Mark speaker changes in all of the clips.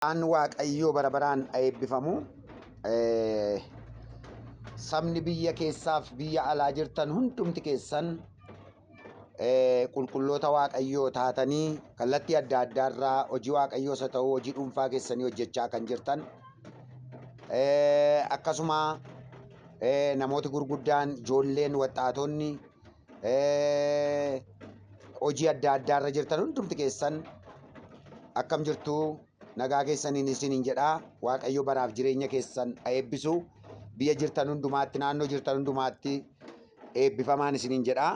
Speaker 1: Maqaan Waaqayyoo bara baraan haa eebbifamu. Sabni biyya keessaaf biyya alaa jirtan hundumti keessan qulqulloota Waaqayyoo taatanii kallattii adda addaarraa hojii Waaqayyoos haa ta'u hojii dhuunfaa keessanii hojjechaa kan jirtan akkasuma namooti gurguddaan ijoolleen waxxaatonni hojii adda addaarra jirtan hundumti keessan akkam jirtu nagaa keessaniin isiniin jedha. Waaqayyo baraaf jireenya keessan haa eebbisu. Biyya jirtan hundumaatti naannoo jirtan hundumaatti eebbifamaan isiniin jedha.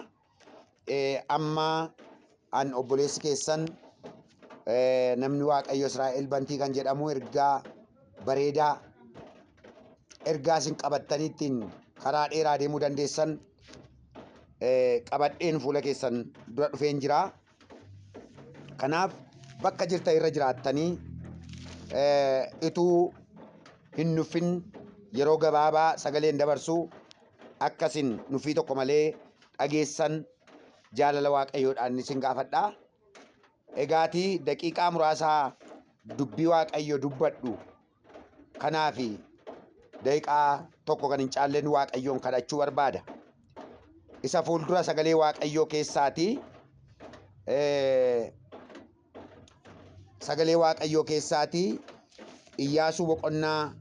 Speaker 1: Amma an obboleessi keessan namni Waaqayyo Israa'el Bantii kan jedhamu ergaa bareedaa ergaa isin qabattanii ittiin karaa dheeraa deemuu dandeessan qabadheen fuula keessan dura dhufeen jira. Kanaaf bakka jirtan irra jiraattanii ituu hin nuffin yeroo gabaabaa sagaleen dabarsuu akkasin nuffii tokko malee dhageessan jaalala Waaqayyoodhaan isin gaafadha. Egaatii daqiiqaa muraasaa dubbii Waaqayyo dubbadhu kanaafi daqiiqaa tokko kan hin caalleen Waaqayyoon kadhachuu barbaada. Isa fuuldura sagalee Waaqayyoo keessaatii sagalee Waaqayyoo keessaatii Iyyaasuu boqonnaa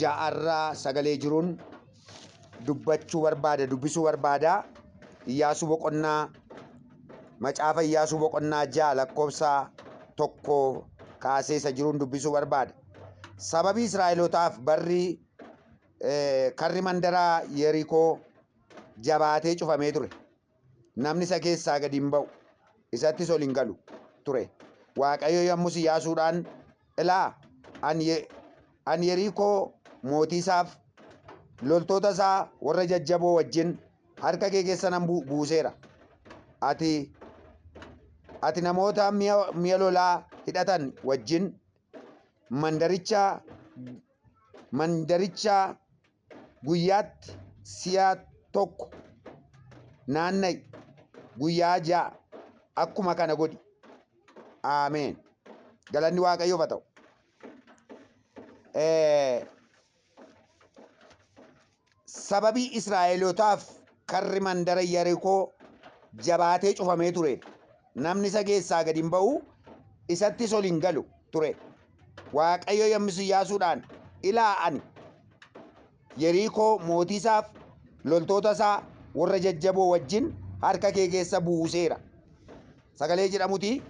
Speaker 1: ja'arraa sagalee jiruun dubbachuu barbaada, dubbisuu barbaada. Iyyaasuu boqonnaa macaafa Iyyaasuu boqonnaa 6 lakkoofsa 1 kaasee isa jiruun dubbisuu barbaada. Sababii Israa'elootaaf barri karri mandara Yerikoo jabaatee cufamee ture. Namni isa keessaa gadi hin ba'u, isattis ol hin galu ture. Waaqayyo yommus Iyyaasuudhaan, Ilaa, ani Yerikoo mootii isaaf, loltoota isaa warra jajjaboo wajjin harka kee keessa nan buuseera. Ati namoota mi'a lolaa hidhatan wajjin mandaricha guyyaatti si'a tokko naanna'i, guyyaa 6 akkuma kana godhi. Aameen. Galanni Waaqayyoof haa ta'u. Sababii Israa'elootaaf karri mandara Yerikoo jabaatee cufamee ture. Namni isa keessaa gad hin ba'u, isattis ol hin galu ture. Waaqayyo yommus Iyyaasuudhaan, Ilaa ani Yerikoo mootii isaaf loltoota isaa warra jajjaboo wajjin harka kee keessa buuseera. Sagalee jedhamuti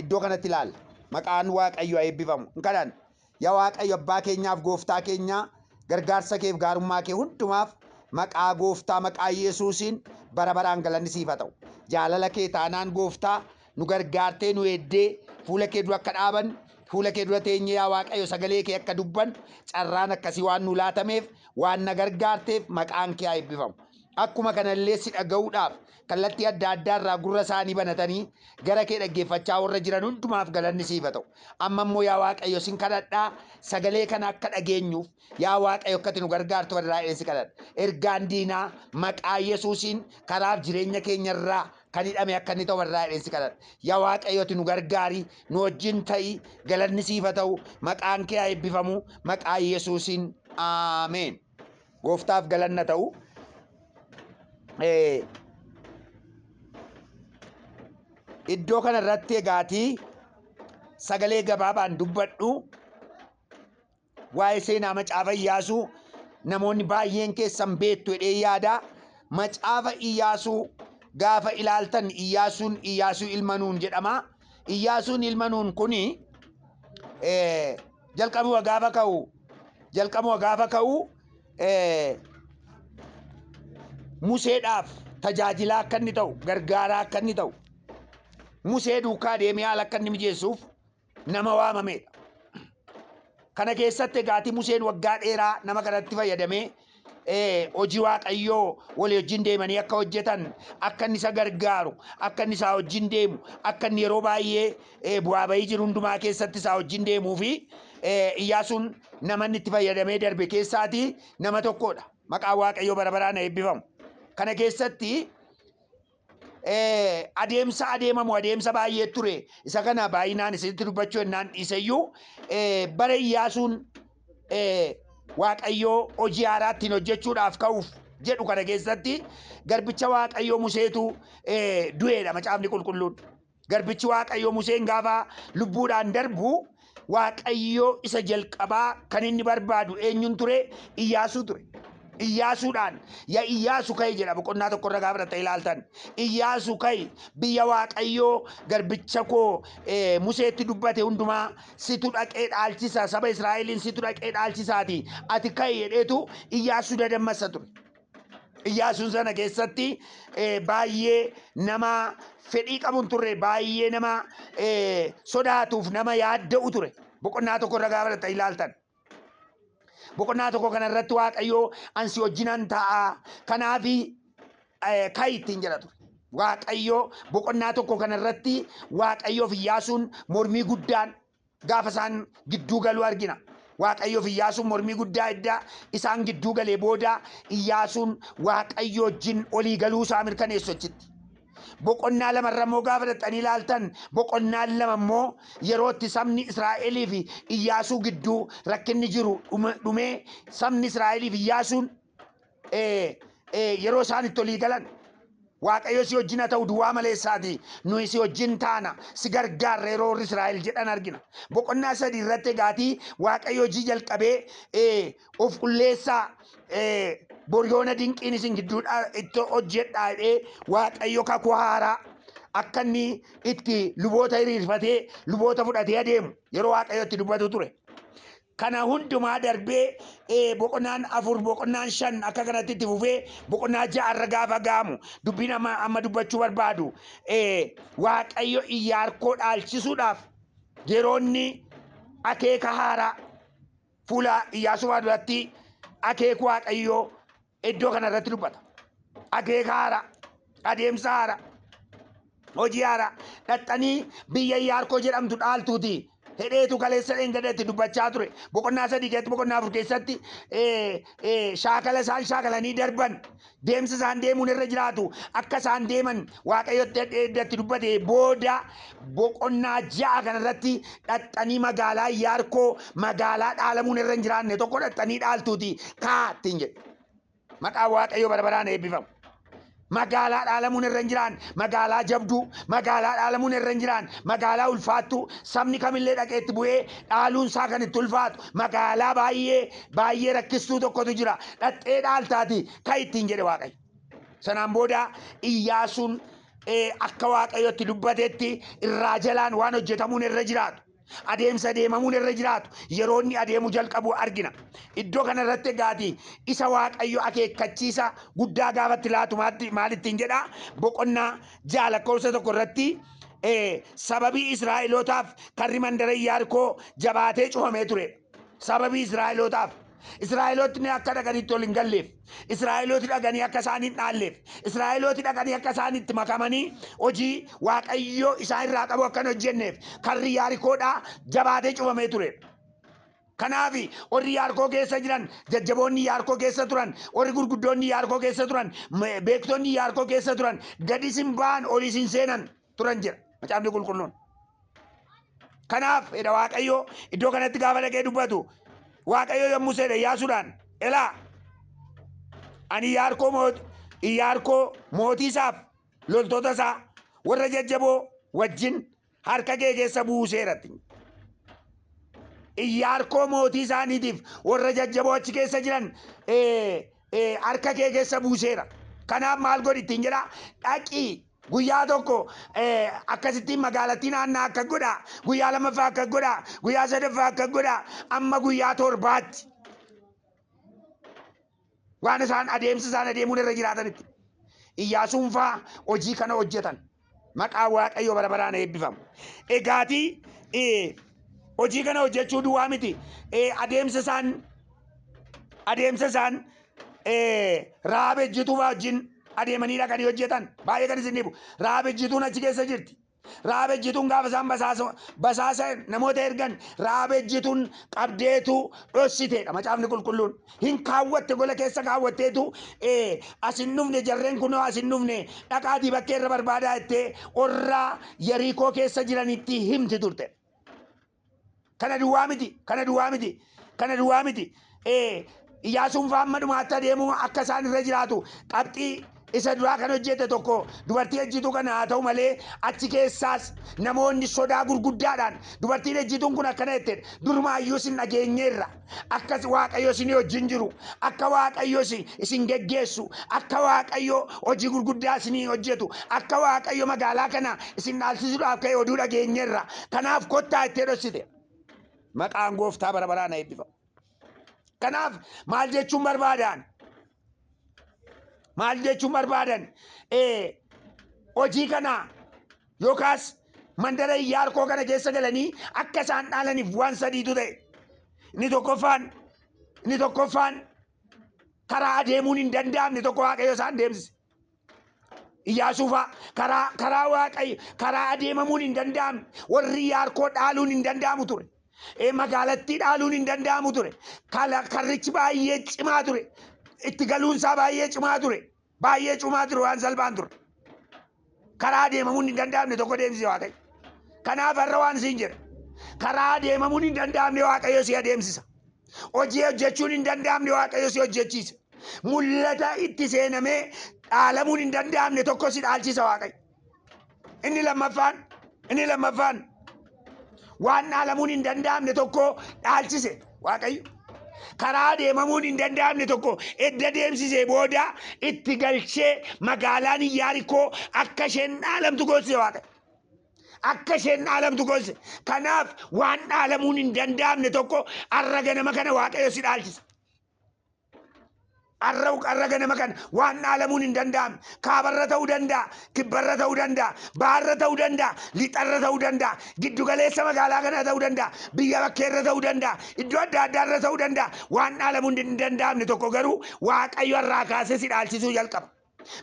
Speaker 1: iddoo kanatti ilaalla. Maqaan Waaqayyo haa eebbifamu. Hin kadhanna. Yaa Waaqayyo abbaa keenyaaf gooftaa keenyaa gargaarsa keef gaarummaa kee hundumaaf maqaa gooftaa maqaa Yesuusiin bara baraan galanni siif haa ta'u. Jaalala kee taanaan gooftaa nu gargaartee nu eeddee fuula kee dura akka dhaaban fuula kee dura teenyee yaa Waaqayyo sagalee kee akka dubban carraan akkasii waan nu laatameef waan na gargaarteef maqaan kee haa eebbifamu. Akkuma kanallee si dhaga'uudhaaf kallattii adda addaa irraa gurra isaanii banatanii gara kee dhaggeeffachaa warra jiran hundumaaf galanni siif haa ta'u. Amma immoo yaa Waaqayyo sin kadhadhaa sagalee kana akka dhageenyuuf yaa Waaqayyo akka ati nu gargaartu irraa si kadhadha. Ergaan diinaa maqaa Yesuusiin karaaf jireenya keenya irraa kan hidhame akka inni ta'u irraa si kadhadha. Yaa Waaqayyo ati nu gargaari, nu wajjin ta'i, galanni siif haa ta'u, maqaan kee haa eebbifamu, maqaa Yesuusiin aameen. Gooftaaf galanna ta'u. Iddoo kana irratti egaatii sagalee gabaabaan dubbadhu waa'ee seenaa macaafa Iyyaasuu namoonni baay'een keessan beektu jedhee yaada. Macaafa Iyyaasuu gaafa ilaaltan Iyyaasuun Iyyaasuu ilma Nuun jedhama. Iyyaasuun ilma Nuun kuni jalqabuma gaafa ka'u jalqabuma gaafa ka'u Museedhaaf tajaajilaa akka inni ta'u gargaaraa akka inni ta'u Musee duukaa deemee haala akka inni mijeessuuf nama waamameedha. Kana keessatti egaatii Museen waggaa dheeraa nama kanatti fayyadamee hojii Waaqayyoo walii wajjin deemanii akka hojjetan, akka inni isa gargaaru, akka inni isaa wajjin deemu, akka inni yeroo baay'ee bu'aa bahii jiru hundumaa keessatti isaa wajjin deemuu fi Iyyaasuun nama inni itti fayyadamee darbe keessaatii nama tokkodha. Maqaan Waaqayyoo bara baraan eebbifamu. Kana keessatti Adeemsa adeemamu adeemsa baay'ee ture. Isa kana baay'inaan isinitti dubbachuu ennaan dhiiseyyuu, bara Iyyaasuun Waaqayyoo hojii haaraa ittiin hojjechuudhaaf ka'uuf jedhu kana keessatti garbicha Waaqayyoo Museetu du'eedha macaafni qulqulluun. Garbichi Waaqayyoo Museen gaafa lubbuudhaan darbu, Waaqayyoo isa jalqabaa kan inni barbaadu eenyuun ture? Iyyaasuu ture. Iyyaasuudhaan, "Yaa Iyyaasu, ka'i," jedha boqonnaa tokkorra gaafa dhattee ilaaltan. "Iyyaasu, ka'i, biyya Waaqayyoo garbicha koo Museetti dubbate hundumaa situ dhaqee dhaalchisa, saba Israa'eliin situ dhaqee dhaalchisaati, ati ka'i," jedheetu Iyyaasuu dadammassa ture. Iyyaasuun sana keessatti baay'ee nama fedhii qabu hin turre, baay'ee nama sodaatuuf nama yaadda'u ture. Boqonnaa tokkorra gaafa dhattee ilaaltan. Boqonnaa tokko kanarratti Waaqayyoo, "Ansi wajjinan ta'a, kanaafi ka'i," ittiin jedha ture. Waaqayyoo boqonnaa tokko kanarratti Waaqayyoof Iyyaasuun mormii guddaan gaafa isaan gidduu galuu argina. Waaqayyoof Iyyaasuun mormii guddaa edda isaan gidduu galee booda Iyyaasuun Waaqayyo wajjin olii galuu isaa mirkaneessu achitti. Boqonnaa lamarra immoo gaafa dhaxxanii ilaaltan, boqonnaan lama immoo yeroo itti sabni Israa'elii fi Iyyaasuu gidduu rakkinni jiru dhumee sabni Israa'elii fi Iyyaasuun yeroo isaan itti olii galan, "Waaqayyo si wajjin haa ta'u duwwaa maleessaati, nuyi si wajjin taana, si gargaarra," yeroo warri Israa'el jedhan argina. Boqonnaa sadii irratti egaatii Waaqayyo hojii jalqabee, "Of qulleessaa, boriyoona dinqiin isin gidduudhaa itti hojjedhaa," jedhee Waaqayyo kakuu haaraa akka inni itti luboota hiriirfatee luboota fudhatee adeemu yeroo Waaqayyo itti dubbatu ture. Kana hundumaa darbee boqonnaan afur, boqonnaan shan akka kanatti itti fufee boqonnaa ja'arra gaafa ga'amu, dubbiin amma amma dubbachuu barbaadu, Waaqayyo Iyyaarkoo dhaalchisuudhaaf yeroo inni akeeka haaraa fuula Iyyaasuu duratti akeeku Waaqayyoo iddoo kana irratti dubbata. Akeeka haaraa, adeemsa haaraa, hojii haaraa dhaxxanii biyya Iyyaarkoo jedhamtu dhaaltuuti hedheetu kaleessa dheengadatti dubbachaa ture. Boqonnaa sadii keessatti, boqonnaa afur keessatti shaakala isaan shaakalanii darban, deemsa isaan deemuun irra jiraatu akka isaan deeman Waaqayyotti iddatti dubbate booda, boqonnaa ja'a kanarratti dhaxxanii magaalaa Iyyaarkoo, magaalaa dhaalamuun irra hin jiraanne tokko dhaxxanii dhaaltuuti kaa ittiin jedhe. Maqaan Waaqayyoo bara baraan eebbifamu. Magaalaa dhaalamuun irra hin jiraan, magaalaa jabduu, magaalaa dhaalamuun irra hin jiraan, magaalaa ulfaattuu, sabni kamillee dhaqee itti bu'ee dhaaluun isaa kan itti ulfaatu, magaalaa baay'ee baay'ee rakkistuu tokkotu jira. Dhaxxee dhaaltaati kan ittiin jedhe Waaqayyo. Sanaan booda Iyyaasuun akka Waaqayyotti dubbatetti irraa jalaan waan hojjetamuun irra jiraatu, adeemsa deemamuun irra jiraatu yeroo inni adeemu jalqabu argina. Iddoo kanarratti egaati isa Waaqayyo akeekkachiisa guddaa gaafatti laatu maal ittiin jedha? Boqonnaa 6 lakkoofsa 1 irratti, sababii Israa'elootaaf karri mandara Iyyaarikoo jabaatee cufamee ture. Sababii Israa'elootaaf. Israa'elootni akka dhaqanitti ol hin galleef, Israa'elooti dhaqanii akka isaan hin dhaalleef, Israa'elooti dhaqanii akka isaan itti makamanii hojii Waaqayyo isaan irraa qabu akka hin hojjenneef karri Yaarikoodhaa jabaatee cufamee ture. Kanaaf warri Yaarikoo keessa jiran, jajjaboonni Yaarikoo keessa turan, warri gurguddoonni Yaarikoo keessa turan, beektonni Yaarikoo keessa turan gadis hin ba'an, olis hin seenan turan jedha macaafni qulqulluun. Kanaaf jedha Waaqayyo iddoo kanatti gaafa dhaqee dubbatu, Waaqayyo yommuu seedha Iyyaasuudhaan, "Elaa, ani Iyyaarkoo mootii isaaf loltoota isaa warra jajjaboo wajjin harka kee keessa buuseera." Iyyaarkoo mootii isaaniitiif warra jajjaboo achi keessa jiran harka kee keessa buuseera. Kanaaf maal godhi ittiin jedha? Dhaqii guyyaa tokko akkasittiin magaalattii naannaa akka godha, guyyaa lammaffaa akka godha, guyyaa sadaffaa akka godha, amma guyyaa torbaatti waan isaan adeemsa isaan adeemuun irra jiraatanitti. Iyyaasuun faa hojii kana hojjetan. Maqaa Waaqayyoo bara baraan eebbifamu. Egaatii hojii kana hojjechuu duwwaa miti. Adeemsa isaan Rahaab ejjituu faa wajjin adeemanii dhaqanii hojjetan baay'ee kan isin dhibu. Rahaab ejjituun achi keessa jirti. Rahaab ejjituun gaafa isaan basaasa namoota ergan Rahaab ejjituun qabdeetu dhossiteedha macaafni qulqulluun. Hin kaawwatte, gola keessa kaawwatteetu as hin dhufne, jarreen kunoo as hin dhufne, dhaqaatii bakkee irra barbaadaa jettee warra Yariikoo keessa jiranitti himti turte. Kana duwwaa miti, kana duwwaa miti, kana duwwaa miti. Iyyaasuun fa'aa amma dhumaatti adeemuu akka isaan irra jiraatu qabxii isa duraa kan hojjete tokko dubartii ejjituu kana haa ta'u malee, achi keessaas namoonni sodaa gurguddaadhaan dubartiin ejjituun kun akkana jette: "Durumaayyuu isin dhageenyeerra, akka Waaqayyo isin wajjin jiru, akka Waaqayyo isin geggeessu, akka Waaqayyo hojii gurguddaa isinii hojjetu, akka Waaqayyo magaalaa kana isin dhaalchisuudhaaf ka'e oduu dhageenyeerra, kanaaf kottaa" jettee dhossite. Maqaan gooftaa bara baraan eebbifamu. Kanaaf maal jechuun barbaadan? Maal jechuun barbaadan? Hojii kana yookaas mandara Iyyaarkoo kana keessa galanii akka isaan dhaalaniif waan sadiitu ta'e. Inni tokkoffaan karaa adeemuun hin danda'amne tokko Waaqayyo isaan deemsise. Iyyaasuu fa'a karaa Waaqayyo karaa adeemamuun hin danda'amne, warri Iyyaarkoo dhaaluun hin danda'amu ture. Magaalattii dhaaluun hin danda'amu ture. Karrichi baay'ee cimaa ture. Itti galuunsaa baay'ee cimaa ture. Baay'ee cimaa ture, waan salphaan ture. Karaa adeemamuun hin danda'amne tokko deemsise Waaqayyo. Kanaaf har'a waan siin jedha. Karaa adeemamuun hin danda'amne Waaqayyo si adeemsisa. Hojii hojjechuun hin danda'amne Waaqayyo si hojjechiisa. Mul'ata itti seenamee dhaalamuun hin danda'amne tokko si dhaalchisa Waaqayyo. Inni lammaffaan waan dhaalamuun hin danda'amne tokko dhaalchise Waaqayyo. Karaa adeemamuun hin danda'amne tokko edda deemsisee booda itti galchee magaalaan Iyyaarikoo akka isheen dhaalamtu goosise Waaqayyo. Akka isheen dhaalamtu goosise. Kanaaf waan dhaalamuun hin danda'amne tokko har'a ganama kana Waaqayyo si dhaalchisa. Har'a ganama kana waan dhaalamuun hin danda'amne kaabarra ta'uu danda'a, kibbarra ta'uu danda'a, baharra ta'uu danda'a, lixarra ta'uu danda'a, giddugaleessa magaalaa kanaa ta'uu danda'a, biyya bakkeerra ta'uu danda'a, iddoo adda addaarra ta'uu danda'a. Waan dhaalamuun hin danda'amne tokko garuu Waaqayyo har'aa kaasee si dhaalchisuu jalqaba.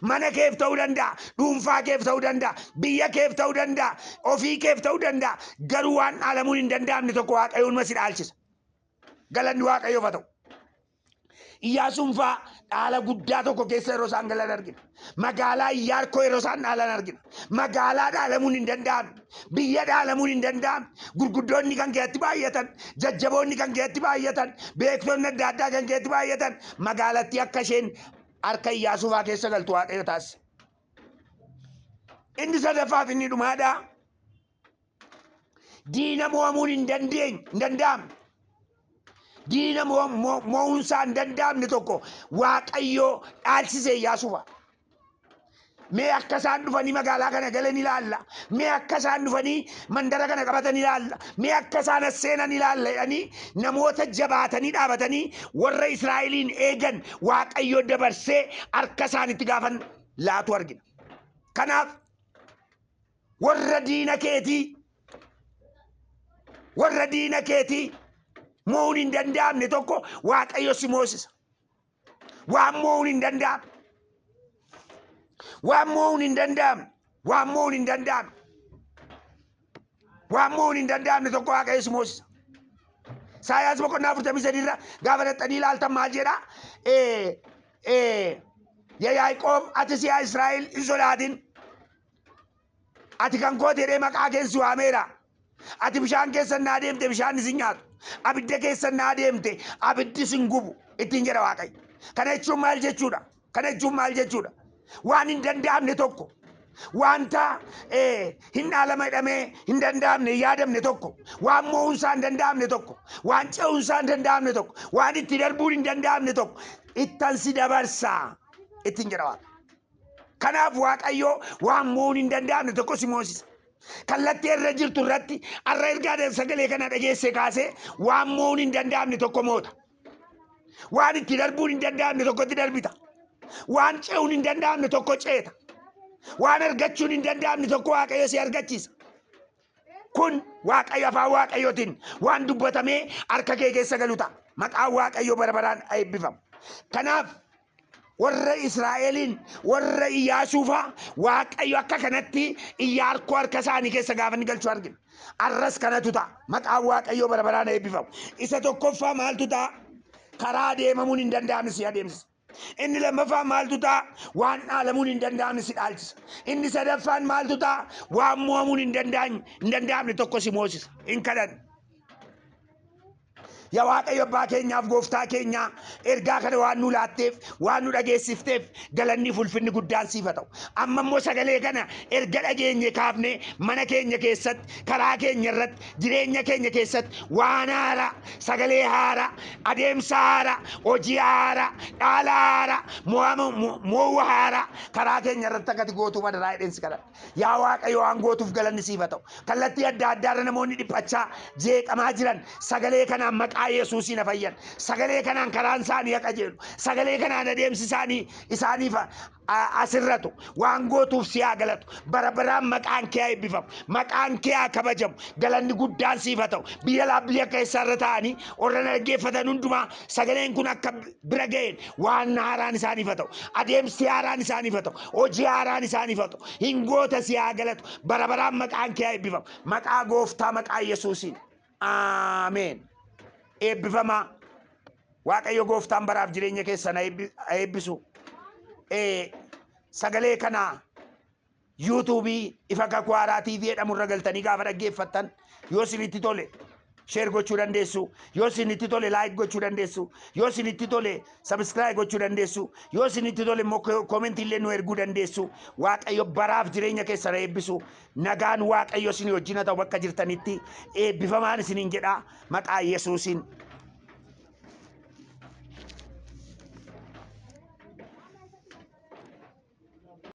Speaker 1: Mana keef ta'uu danda'a, dhuunfaa keef ta'uu danda'a, biyya keef ta'uu danda'a, ofii keef ta'uu danda'a. Garuu waan dhaalamuun hin danda'amne tokko Waaqayyoon si dhaalchisa. Galanni Waaqayyoof haa ta'u. Iyyaasuun fa'aa dhaala guddaa tokko keessa yeroo isaan galan argina. Magaalaa Iyyaarkoo yeroo isaan dhaalan argina. Magaalaa dhaalamuun hin danda'amne. Biyya dhaalamuun hin danda'amne. Gurguddoonni kan keessatti baay'atan, jajjaboonni kan keessatti baay'atan, beektonni adda addaa kan keessatti baay'atan, magaalattii akka isheen harka Iyyaasuu fa'aa keessa galtu Waaqayyo taasise. Inni sadaffaaf inni dhumaadhaa. Diina mo'amuun hin dandeenye, hin danda'amne. Diina mo'umsaa hin danda'amne tokko Waaqayyo dhaalchise Iyyaasuu fa'a. Mee akka isaan dhufanii magaalaa kana galan ilaalla. Mee akka isaan dhufanii mandara kana qabatan ilaalla. Mee akka isaan as seenan ilaalla jedhanii namoota jabaatanii dhaabatanii warra Israa'eliin eegan Waaqayyo dabarsee harka isaanitti gaafan laatu argina. Kanaaf warra diina keetii mo'uun hin danda'amne tokko Waaqayyo si moosisa. Waan mo'uun hin danda'amne. Waan mo'uun hin danda'amne. Waan mo'uun hin danda'amne. Waan mo'uun hin danda'amne tokko Waaqayyo si moosisa. Isaayaas boqonnaa 43 irra gaafa dhaxxanii ilaaltan maal jedha? Yaa Yaaqoob, atis yaa Israa'el, hin sodaatin. Ati kan koo jedhee maqaa keen si waameera. Ati bishaan keessa naa deemte, bishaan sin nyaatu. Abidda keessa naa deemte, abiddi sin gubu ittiin jedha Waaqayyo. Kana jechuun maal jechuudha? Kana jechuun maal jechuudha? Waan hin danda'amne tokko, wanta hin dhaalama jedhamee hin danda'amne, hin yaadamne tokko, waan mo'umsaa hin danda'amne tokko, waan ce'umsaa hin danda'amne tokko, waan itti darbuun hin danda'amne tokko ittan si dabarsaa ittiin jedha Waaqa. Kanaaf Waaqayyo waan mo'uun hin danda'amne tokko si moosisa. Kallattii irra jirtu irratti har'a ergaa sagalee kana dhageesse kaasee waan mo'uun hin danda'amne tokko moota. Waan itti darbuun hin danda'amne tokkotti darbita. Waan ce'uun hin danda'amne tokko ceeta. Waan argachuun hin danda'amne tokko Waaqayyo si argachiisa. Kun Waaqayyo afaan Waaqayyootiin waan dubbatamee harka kee keessa galu ta'a. Maqaan Waaqayyoo bara baraan eebbifamu. Kanaaf Warra Israa'eliin, warra Iyyaasuu fa'a Waaqayyo akka kanatti Iyyaarkoo harka isaanii keessa gaafa inni galchu argina. Arras kanatu ta'a. Maqaan Waaqayyoo bara baraan eebbifamu. Isa tokkoffaa maaltu ta'a? Karaa deemamuun hin danda'amne si adeemsisa. Inni lammaffaan maaltu ta'a? Waan dhaalamuun hin danda'amne si dhaalchisa. Inni sadaffaan maaltu ta'a? Waan mo'amuun hin danda'amne tokko si moosisa. Hin kadhanne. Yaa Waaqayyo abbaa keenyaaf gooftaa keenyaa, ergaa kana waan nu laatteef, waan nu dhageessifteef, galanni fi ulfinni guddaan siif haa ta'u. Amma immoo sagalee kana erga dhageenye kaafnee mana keenya keessatti, karaa keenya irratti, jireenya keenya keessatti waan haaraa, sagalee haaraa, adeemsa haaraa, hojii haaraa, dhaala haaraa, mo'uu haaraa karaa keenya irratti akka ati gootuuf adaraa jedheen si kadhadha. Yaa Waaqayyo, waan gootuuf galanni siif haa ta'u. Kallattii adda addaarra namoonni dhiphachaa jeeqamaa jiran sagalee kanaan maqaa Yesuusiin fayyan. Sagalee kanaan karaan isaanii haa qajeelu. Sagalee kanaan adeemsi isaanii isaaniif asirratu. Waan gootuuf si haa galatu. Bara baraan maqaan kee haa eebbifamu. Maqaan kee haa kabajamu. Galanni guddaan siif haa ta'u. Biyya laa biyya keessarra taa'anii warra na dhaggeeffatan hundumaa sagaleen kun akka bira ga'een waan haaraan isaaniif haa ta'u. Adeemsi haaraan isaaniif haa ta'u. Hojii haaraan isaaniif haa ta'u. Hin goota, si haa galatu. Bara baraan maqaan kee haa eebbifamu. Maqaa gooftaa, maqaa Yesuusiin. Ameen. Eebbifamaa. Waaqayyo gooftaan baraaf jireenya keessan haa eebbisu. Sagalee kana yuutuubii Ifa Kakuu Haaraa TV jedhamu irra galtanii gaafa dhaggeeffattan, yoo isinitti tole share gochuu dandeessu, yoo isinitti tole like gochuu dandeessu, yoo isinitti tole subscribe gochuu dandeessu, yoo isinitti tole immoo koomentii illee nu erguu dandeessu. Waaqayyo baraaf jireenya keessan haa eebbisu. Nagaan Waaqayyo isin wajjin haa ta'u bakka jirtanitti. Eebbifamaan isiniin jedha maqaa Yesuusiin.